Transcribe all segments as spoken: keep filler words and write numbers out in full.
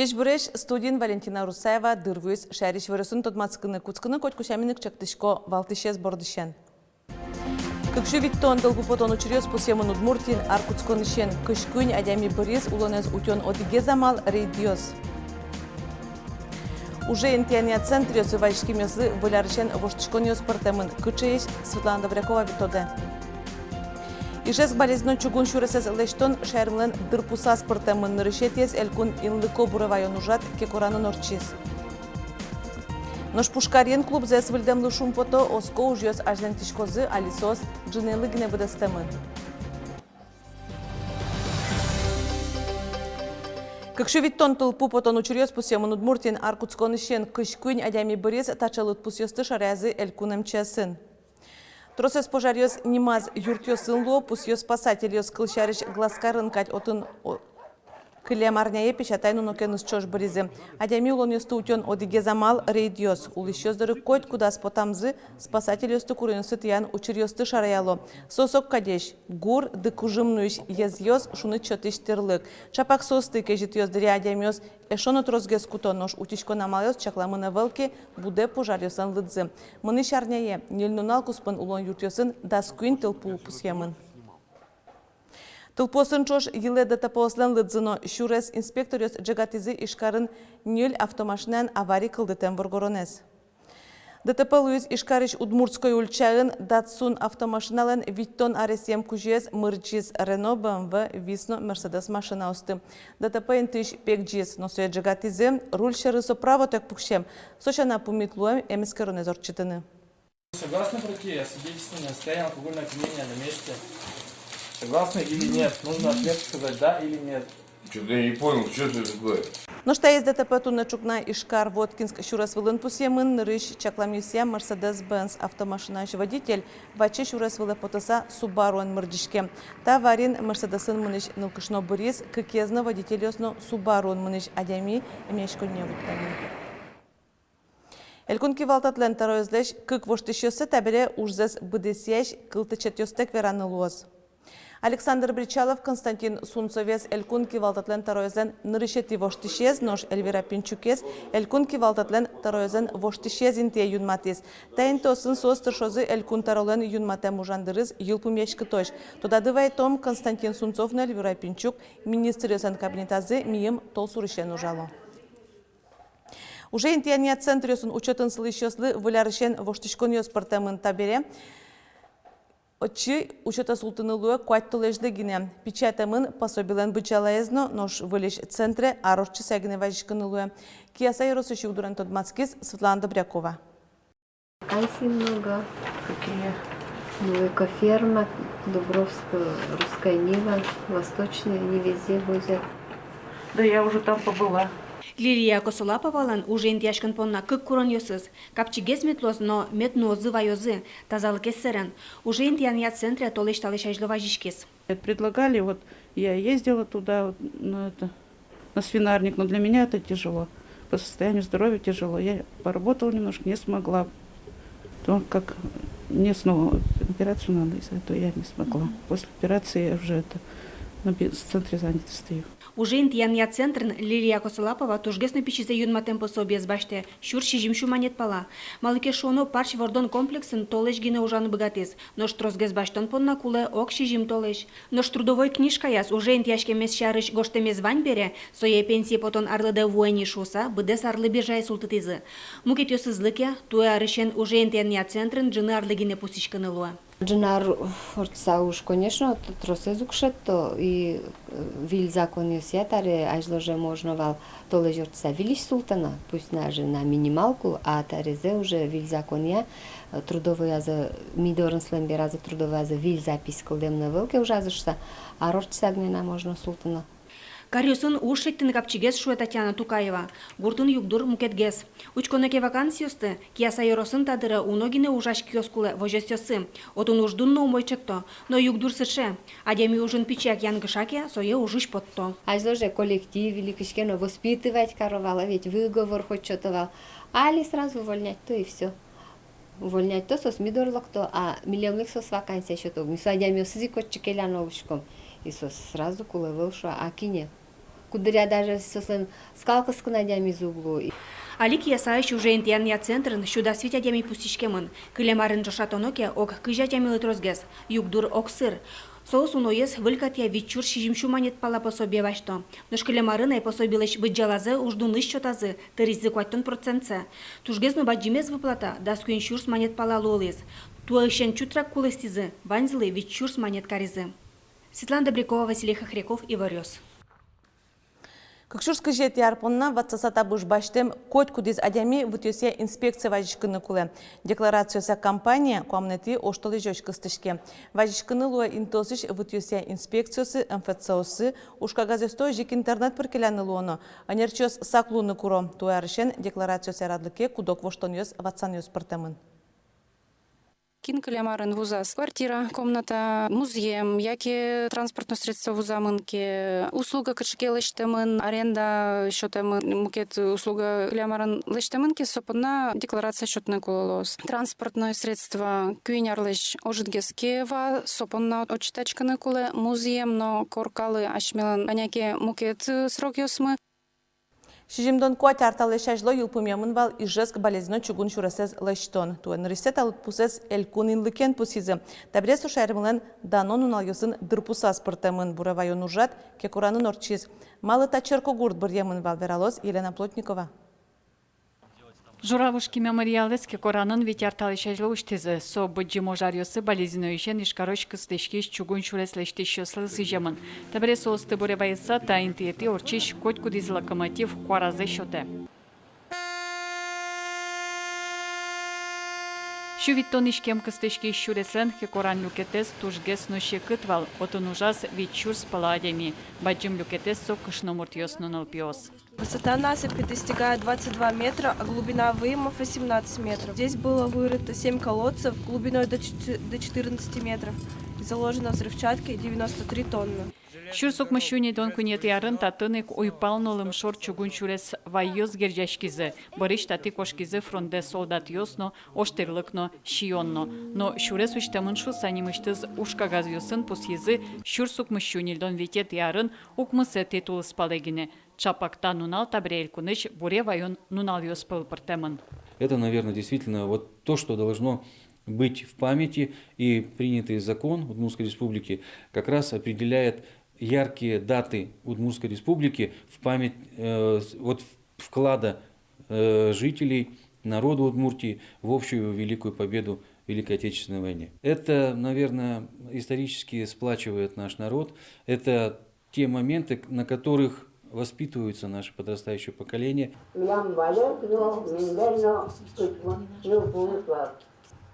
Ӟечбуресь! Студиын Валентина Русаева. Дыр вуиз шаерысь иворъёсын тодматскыны. Кутскыны котьку сямен ик чектӥсько валтӥсез бордысен. Кык сю витьтон тылпу потон учыръёс пусъемын Удмуртиын ар кутсконысен. Кызь куинь адями быриз. Улонэз утён одӥгез амал — рейдъёс. Уже интыянъя центръёсы вазиськемъёслы выль арысен воштӥськонъёс пыртэмын. Кыӵеесь, Светлана Добрякова витодэ. Ижевск — Балезино чугун сюресэз лэсьтон шаермылэн дырпусаз пыртэмын. Нырысетӥез элькун инлыко буре ваён ужрад Кекоранын ортчиз. Нош Пушкарьын клубзэс выльдэмлы шумпото. Оско, ужъёс азьланьтӥськозы, али соос ӝынелы гинэ быдэстэмын. Кык сю витьтон тылпу потон учыръёс пусъемын Удмуртиын ар кутсконысен. Кызь куинь адями быриз. Таӵе лыдпусъёсты шараязы элькун МЧС-ын. Тросэз пожаръёс нимаз юртъёсын луо. Пусъё спасательёс, кылсярысь, Глазкарын кадь. Отын о-, кылем арняе песятай нунокеныз ӵош быризы. Адями улонъёсты утён одӥгез амал — рейдъёс. Улӥсьёс доры котькудаз потамзы спасательёсты куронъёсы тӥян учыръёсты шараяло. Соос огкадесь: гур, дыкужым нуись езъёс, шуныт сётӥсь тӥрлык. Ӵапак соосты кезьытъёс дыръя адямиос эшшо но тросгес куто. Нош утиськон амалъёс чакламын ӧвӧл ке, будэ пожаръёслэн лыдзы. Мынӥсь арняе ньыль нунал куспын улон юртъёсын дас куинь тылпу пусъемын. Тылпуосын ӵош йылэ ДТП-ослэн лыдзы но. Сюрес инспекторъёс ӝегатӥзы Ижкарын ньыль автомашинаен авария кылдытэм воргоронэз. ДТП луиз Ижкарысь Удмуртской ульчаын. Датсун автомашиналэн витьтон аресъем кузёез мырӟиз Рено, БМВ, ВИЗ но Мерседес машинаосты. ДТП интыысь пегӟиз, но сое ӝегатӥзы. Руль сьӧры со правотэк пуксем. Со сяна пумит луэм эмэскеронэз ортчытыны. Согласны пройти освидетельствование о состоянии алкогольного опьянения на месте? Согласны или нет? Нужно ответ сказать, да или нет. Чё-то я не понял, что это такое? Нош таиз ДТП туннэ ӵукна Ижкар — Воткинск сюрес вылын пусъемын. Нырысь чакламъёсъя Мерседес-Бенц автомашинаысь водитель ваче сюрес вылэ потыса Субаруен мырӟиське. Та авариын Мерседесын мынӥсь нылкышно быриз. Кыкез но, водительёс но, Субаруын мынӥсь адями эмъяськонние вуттэмын. Элькун кивалтэтлэн тӧроезлэсь кык воштӥсьёссэ табере ужзэс быдэсъясь кылтэтчетъёстэк вераны луоз. Александр Бречалов Константин Сунцовез элькун кивалтэтлэн тӧроезлэн нырысетӥ воштӥсез, нош Эльвира Пинчукез элькун кивалтэтлэн тӧроезлэн воштӥсез интые юнматӥз. Та интыосын соос тыршозы элькун тӧролэн юнматэм ужан дырыз йылпумъяськытозь. Тодады вайтом, Константин Сунцов но Эльвира Пинчук министръёслэн кабинетазы мийым толсурысен ужало. Уже интыянъя центръёсын учётын сылӥсьёслы выль арысен воштӥськонъёс пыртэмын. Табере отчы учётэ султыны луэ куать толэзьлы гинэ. Пичиятэмын пособилэн быдӟалаез но. Нош выльысь центре ар ортчыса гинэ вазиськыны луэ. Кияса ёросысь югдурен тодматскиз Светлана Добрякова. Вакансий много. Какие? Ну, Экоферма, Дубровская, Русская Нива, Восточная, не везде возят. Да я уже там побыла. Лилия Косолаповалэн уже интыяськон понна кык куронъёсыз: капчигес мед луоз но мед нуозы-ваёзы, тазалыкез сэрен. Уже интыянъя центре толэзь талэсь азьло вазиськиз. Предлагали, вот я ездила туда, вот, на это, на свинарник, но для меня это тяжело. По состоянию здоровья тяжело. Я поработала немножко, не смогла. То как мне снова операцию надо, из-за этого я не смогла. После операции я уже это на бе-, в центре занятости стою. Уже интыянъя центрын Лилия Косолапова тужгес но пичизэ юнматэм пособиез басьтэ, сюрс сизьым сю манет пала. Малы ке шуоно, парсь вордон комплексын толэзь гинэ ужаны быгатӥз, нош тросгес басьтон понна кулэ ог сизьым толэзь. Нош трудовой книжкаяз уже интыяськемез сярысь гожтэмез вань бере, сое пенсие потон арлыдэ вуэ ни шуыса, быдэс арлы биржае султытӥзы. Мукетъёсызлы ке, туэ арысен уже интыянъя центрын ӝыны арлы гинэ пусйиськыны луэ. Ӝыны ар ортчыса уж, конечно, т-, тросэз уг шедьто, и, э, виль законъёсъя таре азьло же можно вал толэзь ортчыса вильысь султыны, пусть даже на минималку, а тарезэ уже виль законъя, э, трудовой азы, ми дорын сылэм беразы трудовой азы виль запись кылдэмын ӧвӧл ке ужазы шуыса, ар ортчыса гинэ на можно султыны. Каръёсын уж шедьтыны капчигес, шуэ Татьяна Тукаева. Гуртын югдур мукетгес. Учконо ке вакансиосты, Кияса ёросын та дыре уно гинэ ужась киос кулэ, возёсъёсы. Отын уждун но умой чекто. Но югдур сыӵе: адями ужын пичияк янгыша ке, сое ужысь потто. Азьло же коллектив или кызьы ке но воспитывать каро вал, а ведь выговор хоть что-то вал. Али сразу увольнять-то и всё. Увольнять-то, соос ми доры лыкто, а милемлы ик соос вакансия сёто. Ми со адямиосыз ик отчы келяны улӥськом. И соос сразу кулэ ӧвӧл шуо, а кинэ? Куддыръя даже соослэн скал кыскон адямиез уг лу. Али Киясаысь уже интыянъя центрын сю дас вить адями пусйиськемын. Кылем арын ӵошатоно ке, ог кызь адямилы тросгес, югдур огсыр. Соос уноез выль катъя вить сюрс сизьым сю манет пала пособие басьто. Нош кылем арын ай пособилэсь быдӟалазэ уждунысь сётазы, тыризы куатьтон процентсэ. Тужгес но бадӟымез выплата дас куинь сюрс манет пала луылӥз. Туэысен чутрак кулэстӥзы, ваньзылы вить сюрс манет каризы. Светлана Добрякова, Василий Хохряков, Иворъёс. Кык сюрс кызетӥ ар понна ватсаса табыш басьтэм котькудӥз адями вытъёсъя инспекцие вазиськыны кулэ. Декларациосъя кампания куамынэтӥ оштолэзёзь кыстӥське. Вазиськыны луэ интыосысь вытъёсъя инспекциосы, МФЦ-осы, ужкагазъёсты озьы ик интернет пыр келяны луоно. Ӧнерчиос сак луыны куро. Туэ арысен декларациосъя радлыке куд-ог воштонъёс, ватсанъёс пыртэмын. Кин кылем арын вузаз квартира, комната, музъем яке транспортной средство вузамын ке, услуга кыӵе ке лэсьтэмын, аренда сётэмын, мукет услуга кылем арын лэсьтэмын ке, со понна декларация сётыны кулэ луоз. Транспортной средство куинь арлэсь ӝытгес ке вал, со понна отчитаськыны кулэ. Музъем но коркалы асьмелэн кӧня ке мукет срокъёсмы. Сизьымдон куать ар талэсь азьло йылпумъямын вал Ижевск-Балезино чугун сюресэз лэсьтон. Туэ нырысьсэ та лыдпусэз элькун инлыкен пусйизы. Табере со шаермылэн дано нуналъёсын дырпусаз пыртэмын. Буре ваён ужрад Кекоранын ортчиз. Малы та черкогурт быръемын вал, вералоз Елена Плотникова. Журавушки мемориалэз Кекоранын вить ар талэсь азьло усьтӥзы. Со быдӟым ож аръёсы Балезиноысен Ижкарозь кыстӥськись чугун сюрес лэсьтӥсьёслы сӥземын. Табере соосты буре вайыса, та интыетӥ ортчись котькудӥз локомотив куаразэ сётэ. Сю витьтон иськем кыстӥськись сюреслэн Кекоран люкетэз тужгес но секыт вал, отын ужаз вить сюрс пала адями. Бадӟым люкетэз со кышномуртъёс но нылпиос. Высота насыпи достигает двадцать два метра, а глубина выемов восемнадцать метров. Здесь было вырыто семь колодцев глубиной до четы-, до четырнадцати метров и заложено взрывчаткой девяносто три тонны. Сюрс укмыс сю ньыльдон куинетӥ арын татын ик уйпал но лымшор чугун сюрес вайёс герӟаськизы. Бӧрысь татӥ кошкизы фронтэ солдатъёс но, ожтӥрлык но, сиён но. Но сюрес усьтэмын шуыса нимысьтыз ужкагазъёсын пусйизы сюрс укмыс сю ньыльдон витетӥ арын укмысэтӥ тулыспалэ гинэ. Чапак та нунал табере элькунысь буре ваён нуналъёс пӧлы пыртэмын. Это, наверное, действительно вот то, что должно быть в памяти, и принятый закон Удмуртской Республики как раз определяет яркие даты Удмуртской Республики в память, э, с-, вот в-, вклада, э, жителей, народа Удмуртии в общую великую победу в Великой Отечественной войне. Это, наверное, исторически сплачивает наш народ. Это те моменты, к-, на которых воспитываются наше подрастающее поколение. Милям валег но, миндер но, кыӵе но, ну, пулыслав.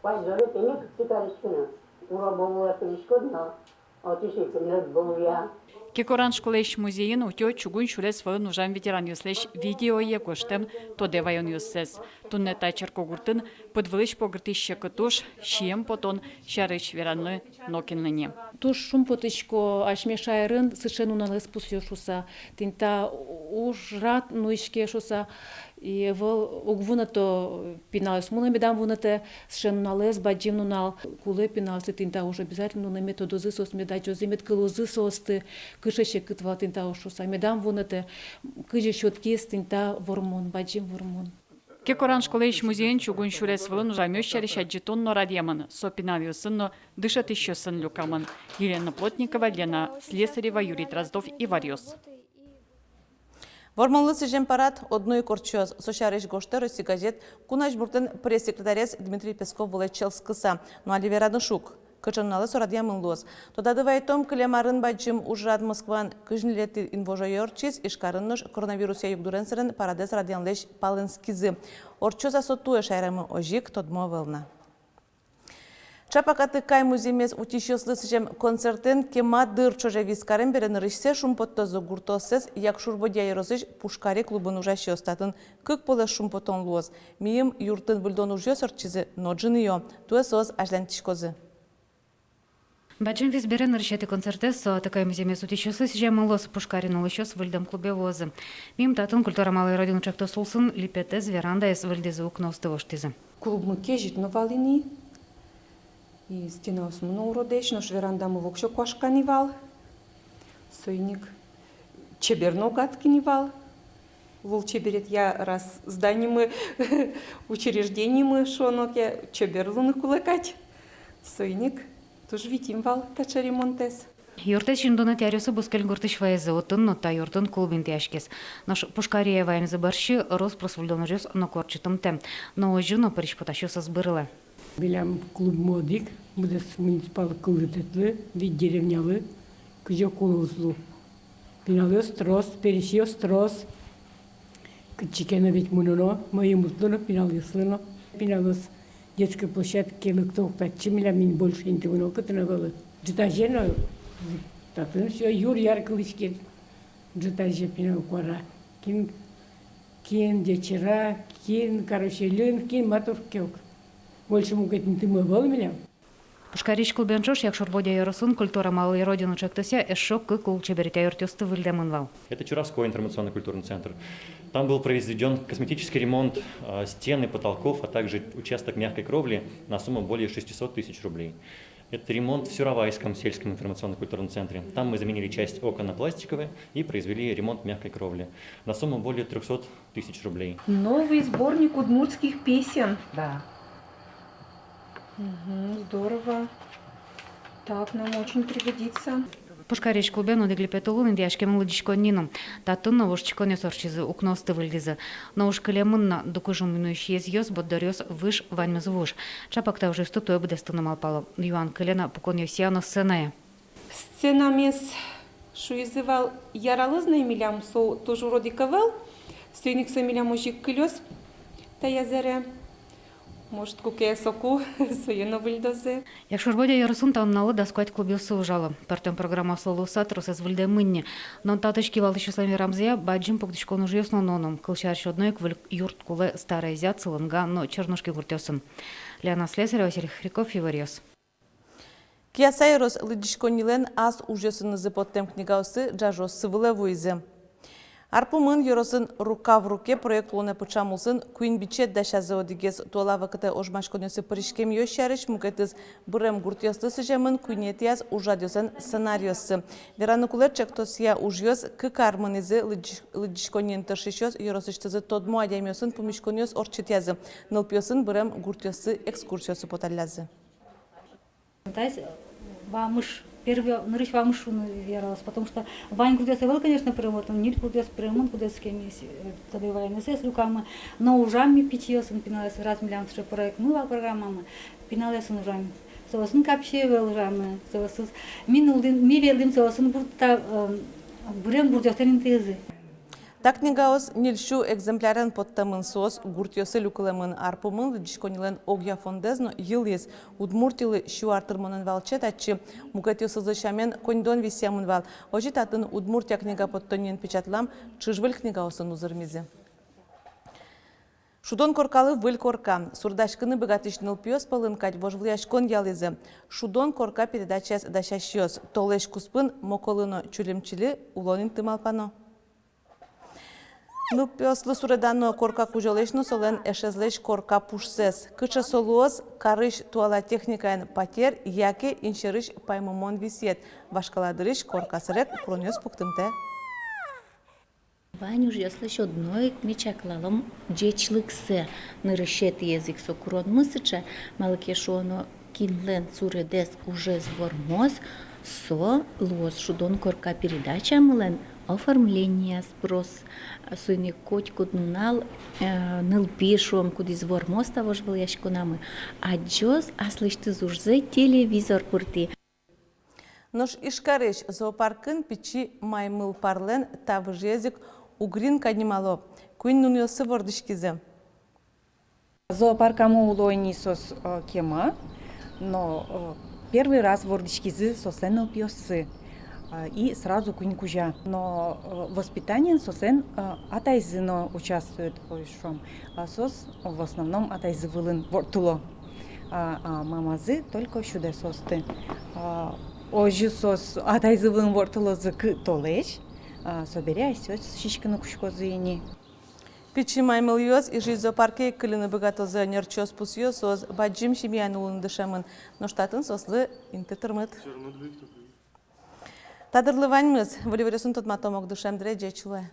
Куазь зоре тӥни кык тыкалечкыны. Уро бовуя пылиськод но, отысь ик нӧд бовуя. Кекоран школаысь музейын утё чугун сюрес вылын ужам ветеранъёслэсь видеое гожтэм тодэ ваёнъёссэс. Туннэ та черкогуртын пыдвылысь погыртӥсь секыт уж, сием потон сярысь вераны нокинлы ни. Туж шумпотӥсько, асьме шаерын сыӵе нуналэз пусъё шуыса. Тӥни та ужрад нуиське шуыса. И ӧвӧл, уг вунэто пиналъёсмы но, медам вунэтэ, сыӵе нуналэз, бадӟым нунал. Кулэ пиналъёслы тӥни та уж обязательно нуны, мед тодозы соос, мед адӟозы, мед кылозы соосты, кыӵе секыт вал тӥни та уж шуыса. Медам вунэтэ, кызьы сётӥз тӥни та вормон, бадӟым вормон. Кекоран школаысь музейын чугун сюрес вылын ужамъёс сярысь адӟытон но радъямын, со пиналъёсын но, дышетӥсьёсын люкамын. Елена Плотникова, Лена Слесарева, Юрий Дроздов, Иворъёс. Вормонлы сӥзем парад одно ик ортчоз. Со сярысь гожтэ «Россия» газет кун азьмуртлэн пресс-секретарез Дмитрий Песков вылэ чӧлскыса. Но али вераны шуг, кыӵе нуналэ со радъямын луоз. Тодады вайытом, кылем арын бадӟым ужрад Москваын кызь ньылетӥ инвожое ортчиз. Ижкарын нош коронавирусъя югдурен сэрен парадэз радъянлэсь палэнскизы. Ортчоз-а со туэ шаерамы, озьы ик тодмо ӧвӧл на. Чапак Атыкай музъемез утисьёслы сӥзем концертэн кема дыр ӵоже вискарем бере нырысьсэ шумпоттозы гуртоосыз Якшур-Бӧдья ёросысь Пушкари клубын ужасьёс. Татын кык полэс шумпотон луоз. Мийым юртын выльдон ужъёс ортчизы, но ӝыныё. Туэ соос азьланьтӥськозы. Бадӟым вис бере нырысетӥ концертэз со Атыкай музъемез утисьёслы сӥземын луоз. Пушкарин улӥсьёс выльдэм клубе вуозы. Мийым татын «Культура малой родины» ӵектос улсын липетэз, верандаез выльдӥзы, укноосты воштӥзы. Клубмы кезьыт но вал ини, и стенаосмы но уродэсь, нош верандамы воксё куашкан ини вал. Соин ик Чебер но уг адӟиськы ни вал. Лулчеберетъя раз зданимы, учреждениемы шуоно ке, чебер луыны кулэ кадь. Соин ик туж витим вал таӵе ремонтэз. Юртэз сизьымдонэтӥ аръёсы бускель гуртысь ваизы, отын но та юртын клуб интыяськиз. Нош Пушкарие ваемзы бӧрсьы рос-прос выльдон ужъёс ноку ортчытымтэ. Но озьы но пырись потасьёс ӧз бырылэ. Милям клубмы одӥг, быдэс муниципал кылдытэтлы, вить деревнялы, кызьы ке но уз лу. Пиналъёс трос, пересьёс трос. Кытчы ке но ведь мыноно, мӧйымытлы но, пиналъёслы но. Пиналъёс детской площадке лыкто ук, татчы милям ини больше инты мыно кытын ӧвӧл. Ӝытазе но татын всё юр-яр кылӥське. Ӝытазе пинал куара. Кин, кин ӟечыра, кин карусельын, кин матур ке ук. Больше мукет интымы ӧвӧл милям. Пушкарысь клубен ӵош Якшур-Бӧдья ёросын «Культура малой родины» ӵектосъя эшшо кык лулчеберетъя юртъёсты выльдэмын вал. Это Чуровской информационно-культурный центр. Там был произведён косметический ремонт, а, стен и потолков, а также участок мягкой кровли на сумму более шестисот тысяч рублей. Это ремонт в Сюровайском сельском информационно-культурном центре. Там мы заменили часть окон на пластиковые и произвели ремонт мягкой кровли на сумму более трёхсот тысяч рублей. Новый сборник удмуртских песен. Да. Мгм, здорово. Так, нам очень пригодится. Пушкарысь клубен одӥг липет улын интыяськемын лыдӟиськонни но. Татын но воштӥськонъёс ортчизы, укноосты выльдӥзы. Но уж кылемын на, дукыжум нуисьёс, борддоръёс выж, ваньмыз вуж. Чапак та ужъёсты туэ быдэстыны малпало. Юан кыле на, пуконъёсъя но сценае. Сценамес, шуизы вал, яралоз на милям, со туж урод ик ӧвӧл, соин ик со милям озьы ик кылёз таяз аре. Может, куке соку сое но выльдозы. Якшур-Бӧдья ёросын та нуналлы дас куать клубъёссы ужало. Пӧртэм программаослы луыса тросэз выльдэмын ни. Но татысь кивалтӥсьёслэн верамзыя, бадӟым пуктӥськон ужъёс но нуоно. Кылсярысь, одно ик выль юрт кулэ Старая Зяд, Сылынга но Чернушки гуртъёсын. Лена Слесарева, Василий Хряков, «Иворъёс». Кияса ёрос лыдӟиськоннилэн ас ужъёсынызы поттэм книгаоссы ӝажъёс вылэ вуизы. Ар пумын ёросын «Рука в руке» проект улонэ пыӵам улсын куинь бичет дасязы. Одӥгез туала вакытэ ожмаськонъёсы пыриськемъёс сярысь, мукетыз бырем гуртъёслы сӥземын, куинетӥяз ужрадъёслэн сценариоссы. Вераны кулэ, ӵектосъя ужъёс кык ар мынӥзы. Лыдӟи-, лыдӟиськонниын тыршисьёс ёросысьтызы тодмо адямиосын пумиськонъёс ортчытъязы, нылпиосын бырем гуртъёсы экскурсиосы поталлязы. Таиз вамыш, первый, нырысь вамыш шуыны яралоз, потому что вань гуртъёс ӧвӧл, конечно, пыремын, ньыль гуртъёс пыремын, кудъёсыз ке ми, э, тодэ вайыны сое люкамы, но ужам ми пичиосын, пиналъёсын, раз милям сыӵе проектмы вал, программамы, пиналъёсын ужам. Соосын капчи ӧвӧл ужамы, соосыз ми нуллӥм, ми ветлӥм соосын гуртта, э, бырем гуртъёслэн интыязы. Та книгаос ньыль сю экземплярен поттэмын, соос гуртъёсы люкылэмын. Ар пумын лыдӟиськоннилэн огъя фондэз но йылӥз. Удмуртилы сю ар тырмонэн валче татчы мукетъёсызлы сямен коньдон висъямын вал. Озьы татын «Удмуртия» книга поттонниын печатлам ӵыжвыль книгаосын узырмизы. Шудон коркалы выль корка. Суредаськыны быгатӥсь нылпиос пӧлын кадь вожвылъяськон ялӥзы «Шудон корка» передачаез дасясьёс. Толэзь куспын Моколы но Чулимчилы улон инты малпано. Нылпиослы суредано корка кузёлэсь но солэн эшезлэсь корка пушсэс. Кыӵе со луоз: карысь туала техникаен патер яке инсьӧрысь паймымон висъет. Вашкала дырысь корка сэрег куронъёс пуктымтэ. Вань ужъёслэсь одно ик ми чаклалом ӟечлыксэ. Нырысетӥез ик со куронмы сыӵе, малы ке шуоно, кинлэн суредэз, ужез вормоз, со луоз «Шудон корка» передачамылэн оформлениез пыроз. Соин ик котькуд нунал, э, нылпи, шуом, кудӥз вормоз та вожвылъяськонамы, адӟоз аслэсьтыз ужзэ телевизор пыртӥ. Нош Ижкарысь зоопаркын пичи маймыл парлэн та выжыез ик угринка нимало. Куинь нунъёсы вордӥськизы. Зоопаркамы уло ини соос, э, кема, но, э, первый раз вордӥськизы соослэн нылпиоссы, э, и сразу куинь кузя. Но, э, воспитаниын соослэн, э, атайзы но участвует, ой, шуом, а соос в основном атайзы вылын ворттыло, а, а мамазы только сюдэ соосты. А, озьы соос атайзы вылын ворттылозы кык толэзь, а, собере асьсэос сиськыны кутскозы ини. Пичи маймылъёс Ижысь зоопарке ик кыльыны быгатозы. Ӧнерчиос пусъё, соос бадӟым семьяын улыны дышемын, нош татын соослы инты тырмыт. Та дырлы ваньмыз. Выль иворъёсын тодматом ук дышем дыре. Ӟеч луэ.